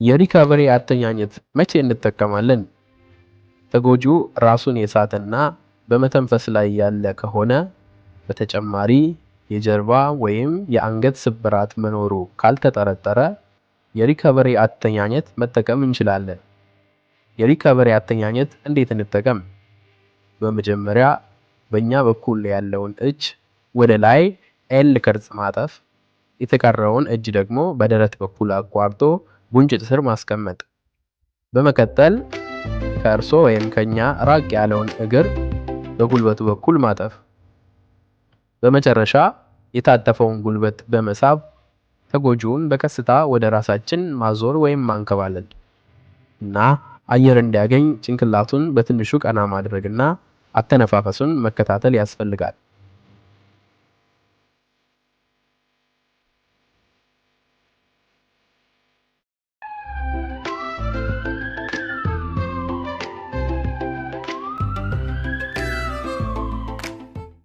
የ recovery አተኛኘት መቼ እንጠቀማለን? ተጎጂው ራሱን የሳተና በመተንፈስ ላይ ያለ ከሆነ፣ በተጨማሪ የጀርባ ወይም የአንገት ስብራት መኖሩ ካልተጠረጠረ የ recovery አተኛኘት መጠቀም እንችላለን። የ recovery አተኛኘት እንዴት እንጠቀም? በመጀመሪያ በእኛ በኩል ያለውን እጅ ወደ ላይ L ቅርጽ ማጠፍ፣ የተቀረውን እጅ ደግሞ በደረት በኩል አቋርጦ ጉንጭ ስር ማስቀመጥ። በመቀጠል ከእርሶ ወይም ከኛ ራቅ ያለውን እግር በጉልበቱ በኩል ማጠፍ። በመጨረሻ የታጠፈውን ጉልበት በመሳብ ተጎጂውን በቀስታ ወደ ራሳችን ማዞር ወይም ማንከባለል እና አየር እንዲያገኝ ጭንቅላቱን በትንሹ ቀና ማድረግና አተነፋፈሱን መከታተል ያስፈልጋል።